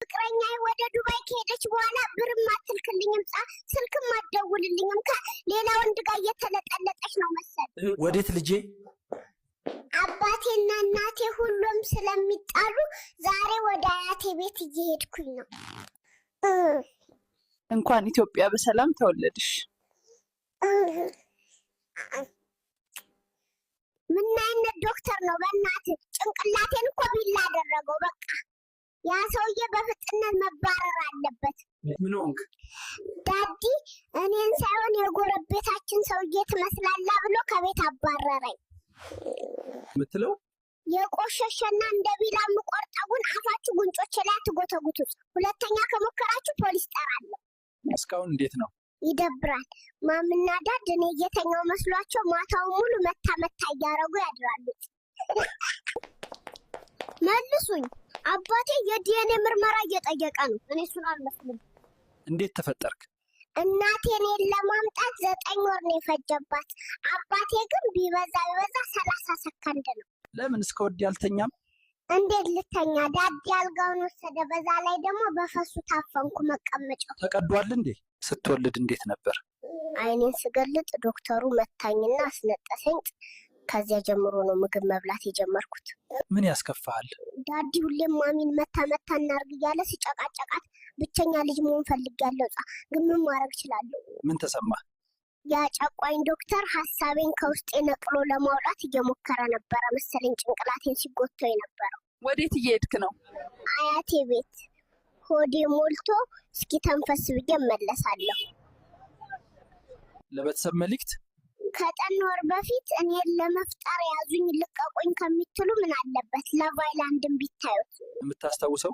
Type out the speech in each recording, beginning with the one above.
ፍቅረኛ ወደ ዱባይ ከሄደች በኋላ ብርም አትልክልኝም፣ ስልክም አትደውልልኝም። ከሌላ ወንድ ጋር እየተለጠለጠች ነው መሰል። ወዴት ልጄ? አባቴና እናቴ ሁሉም ስለሚጣሉ ዛሬ ወደ አያቴ ቤት እየሄድኩኝ ነው። እንኳን ኢትዮጵያ በሰላም ተወለድሽ። ምን አይነት ዶክተር ነው? በእናትህ ጭንቅላቴን እኮ ቢላ አደረገው። በቃ ያ ሰውዬ በፍጥነት መባረር አለበት። ምን ሆንክ? Daddy እኔን ሳይሆን የጎረቤታችን ሰውዬ ትመስላለህ ብሎ ከቤት አባረረኝ። የምትለው? የቆሸሸና እንደ ቢላ የምቆርጠውን አፋችሁ ጉንጮቼ ላይ አትጎተጉቱት። ሁለተኛ ከሞከራችሁ ፖሊስ ጠራለሁ። እስካሁን እንዴት ነው? ይደብራል። Mom ና dad እኔ እየተኛው መስሏቸው ማታውን ሙሉ መታ መታ እያረጉ ያድራሉ። መልሱኝ። አባቴ የዲኤንኤ ምርመራ እየጠየቀ ነው። እኔ እሱን አልመስልም። እንዴት ተፈጠርክ? እናቴ እኔን ለማምጣት 9 ወር ነው የፈጀባት። አባቴ ግን ቢበዛ ቢበዛ 30 ሰከንድ ነው። ለምን እስከ ወዲህ አልተኛም? እንዴት ልተኛ? Daddy አልጋውን ወሰደ። በዛ ላይ ደግሞ በፈሱ ታፈንኩ መቀመጫው። ተቀዷል እንዴ? ስትወልድ እንዴት ነበር? አይኔን ስገልጥ ዶክተሩ መታኝና አስነጠሰኝ። ከዚያ ጀምሮ ነው ምግብ መብላት የጀመርኩት። ምን ያስከፋሃል? Daddy ሁሌም mommy ን መታ መታ እናርግ እያለ ሲጨቃጨቃት ብቸኛ ልጅ መሆን ፈልጌያለሁ። ግን ምን ማድረግ እችላለሁ? ምን ተሰማ? ያ ጨቋኝ ዶክተር ሀሳቤን ከውስጤ ነቅሎ ለማውጣት እየሞከረ ነበረ መሰለኝ ጭንቅላቴን ሲጎተው የነበረው። ወዴት እየሄድክ ነው? አያቴ ቤት ሆዴ ሞልቶ እስኪ ተንፈስ ብዬ እመለሳለሁ። ለቤተሰብ መልእክት? ከጠን ወር በፊት እኔን ለመፍጠር ያዙኝ ልቀቁኝ ከሚትሉ ምን አለበት Love Island ን ቢታዩት። የምታስታውሰው?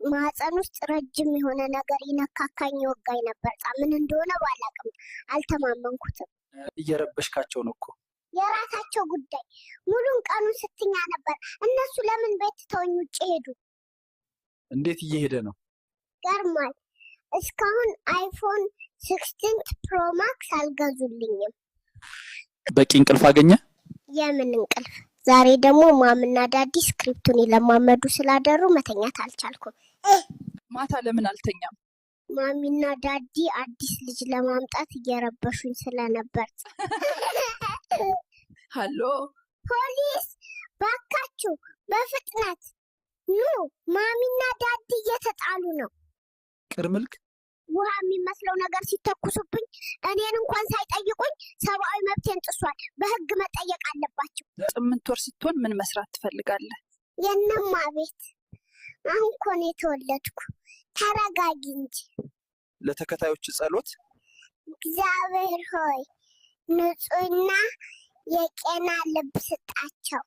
ማህፀን ውስጥ ረጅም የሆነ ነገር ይነካካኝ ይወጋኝ ነበር። ምን እንደሆነ ባላቅም አልተማመንኩትም። እየረበሽካቸው ነው እኮ። የራሳቸው ጉዳይ። ሙሉን ቀኑን ስትኛ ነበር። እነሱ ለምን ቤት ትተውኝ ውጭ ሄዱ? እንዴት እየሄደ ነው? ገርማል። እስካሁን iPhone 16 Pro Max አልገዙልኝም። በቂ እንቅልፍ አገኘ? የምን እንቅልፍ! ዛሬ ደግሞ mom ና daddy script ኡን ይለማመዱ ስላደሩ መተኛት አልቻልኩም። ማታ ለምን አልተኛም? Mommy ና daddy አዲስ ልጅ ለማምጣት እየረበሹኝ ስለነበር። ሃሎ። ፖሊስ፣ ባካችሁ በፍጥነት ኑ! Mommy ና daddy እየተጣሉ ነው። ቅርምልክ። ውሃ የሚመስለው ነገር ሲተኩሱብኝ እኔን እንኳን ሳይጠይቁኝ ሰብአዊ መብቴን ጥሷል። በህግ መጠየቅ አለባቸው። 8 ወር ስትሆን ምን መስራት ትፈልጋለህ? የነማ ቤት፣ አሁን እኮ ነው የተወለድኩ። ተረጋጊ እንጂ። ለተከታዮች ጸሎት? እግዚአብሔር ሆይ ንጹሕና የጤና ልብ ስጣቸው።